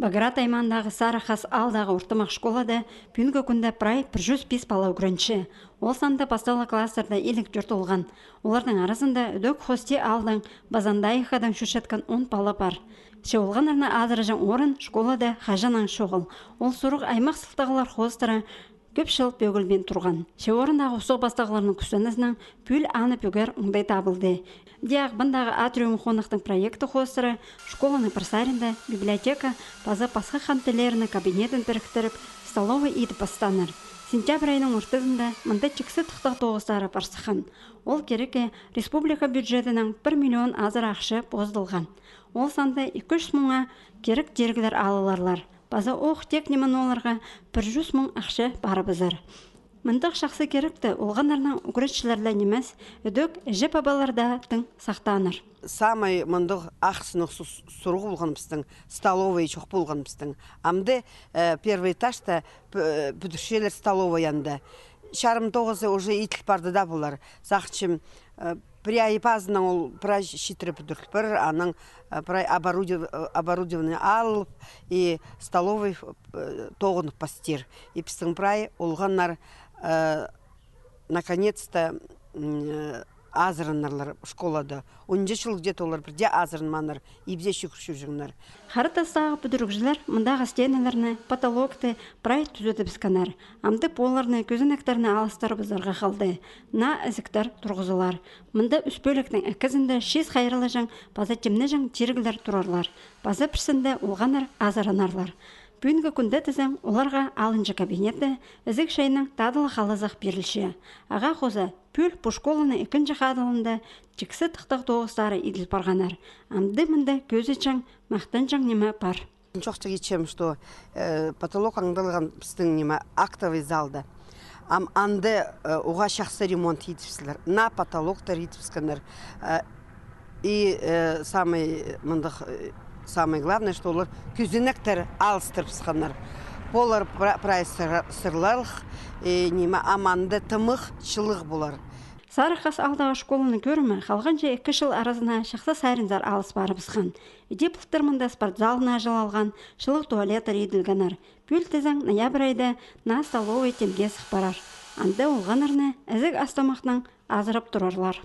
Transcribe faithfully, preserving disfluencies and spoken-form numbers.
Баграт аймаандағы Сарығ Хас аалдағы ортымах школада пӱӱнгі кӱнде прай пір чӱс пис пала ӱгренче. Ол санда пастағы класстарда илиг чурталған. Оларның аразында ідӧк Хости аалдаң паза Андаайхадаң чӧрчеткен он пала пар. Че олғаннарны азыраҷаң орын школада хаҷаннаң чоғыл. Ол сурығ аймах сылтағлар хоостыра кӧп чыл пӧгілбин турған. Че орындағы усуғ пастағларның кӱстенізінең пӱӱл аны пӧгер оңдай табылды. Дее Ағбандағы Атриум хоныхтың проекті хоостыра школаның пір саринда библиотека паза пасха хан тіллерінің кабинетін піріктіріп, столовый идіп пастааннар. Сентябрь айының ортызында мында тиксі тыхтағ тоғыстары пар сыххан. Ол кирекке республика бюджетінең пір миллион азыра ахча позылған. Ол санда ікі чӱс муңа кирек тиріглер алыларлар. Паза ох тек ниме оларға пір чӱс муң ахча парыбызар. Мындағ чахсы киректі олғаннарның ӱгретчілер ле нимес, ідӧк іҷе-пабалар даа тың сахтааннар. Самай мындағ ах сынығ су-, сурығ полған пістің, столовый чох полған пістің. Амды, э, первый этажта п-, пӱдірчелер столовый анда. Чарым тоғызы уже иділ парды даа полар. Сағынчам, э, пір ай пазынаң ол прай читіре пӱдіріл пар, анаң, э, прай оборудов-, э, оборудование алып, и столовый, э, тоғынып пастир. И пістің прай олғаннар, э, наконец-то, м, э, азыранарлар школада. Унҷа чыл где-то олар пірдее азыранмааннар, ибде чӱгӱрчеңнер. Хара Тастағы пӱдірігҷілер мындағы стенелерні, потолокты прай тӱзедібіскеннер. Амды полларны, кӧзенектерні алыстырыбызарға халды. Наа ізіктер турғызылар. Мында ӱс пӧліктің ікізінде чиис хайраллаҷаң паза тимнеҷең тиріглер турарлар. Паза пірсінде олғаннар азыранарлар. Пӱӱнгі кӱнде тізең, оларға алынҷа кабинетте ізіг чайның тадылығ халызах пирілче. Ағаа хоза, пӱӱл пу школаның ікінҷі хадылында тиксі тыхтағ тоғыстары иділ парғаннар. Амды мында кӧзітчең, махтанҷаң ниме пар. Чоохтап китчем, что, э, потолок аңдалған пістің ниме актовый залда. Ам анда, э, уғаа чахсы ремонт идібіскеннер. Наа потолоктар идібіскеннер. Э, и, э, самый, мындағ, э, самый главный, что олар кӧзенектер алыстырыбысханнар. Полар пра-, прай сыра-, сырлалығ, э, ниме, ам анда тымах, чылығ полар. Сарығ Хас аалдағы школаның кӧрімі халғанҷы ікі чыл аразына чахсы саринзар алыс парыбысхан. Іди пылтыр мында спортзалны аҷалалған, чылығ туалеттер иділгеннер. Пӱӱл тізең, ноябрь айда наа столовый тимге сых парар. Анда олғаннарны ізіг ас-тамахнаң азырап турарлар.